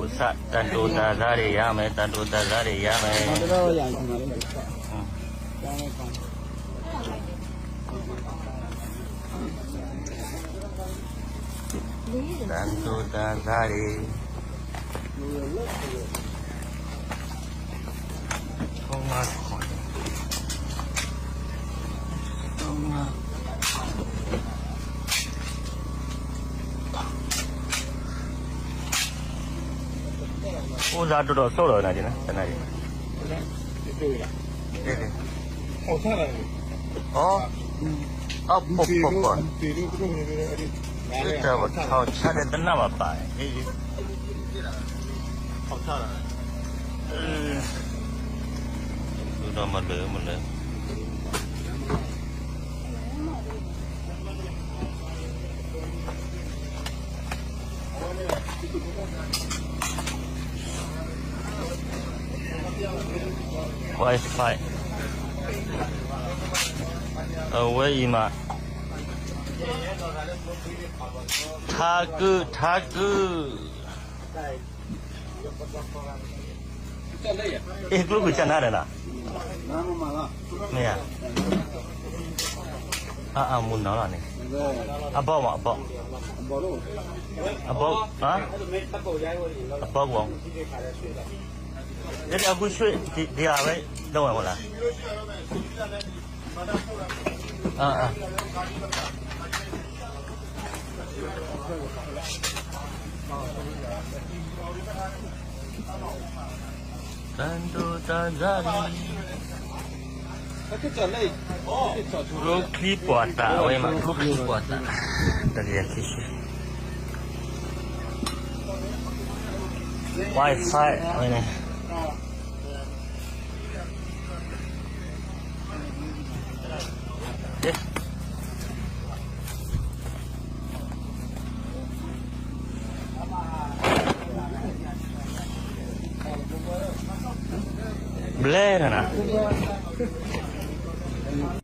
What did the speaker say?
တၢ်ဒိးတၢ်ဒါရံၣ်ယါမဲာ်, တၢ်ဒိးတၢ်ဒါရံၣ်ယါမဲာ်, တၢ်ဒိးတၢ်ဒါရံၣ်. အိၣ်လၢတတီၤစိၢ်လီၤနၤ, တနၤအံၤ, အီၣ်, အီၣ်, ပီၢ်ပီၢ်ပီၢ်, တၢ်ပထီၣ်ဆါဒီးတနၢ်ဘၣ်ပာ်, ဒီးမၤလၢမၤလၢ Wi-Fi အဝဲအံၤမး, ထါကုၢ် ထါကုၢ်, အ့ၣ် ကျိကွံာ်ကနါဒီးနၤ, မ့ၢ်ဧါ, အမူနီၤလီၤန့ၣ်, အဘီမး အဘီ, အဘီ, အဘီကဝီၤ, ယဲဒၣ်အဃုဆွေး, ဒ်အဝဲ, ဒိၣ်ဝဲမးလၢ တၢ်ဒိးတၢ်ဒါရံၣ်, ကျိချံပှၤသးဝဲမး, ကျိချံပှၤသး, တၢ်ဒ်ယခံဆံ, Wi-Fi ဝဲန့ၣ် ဘျဲၣ်နၤ,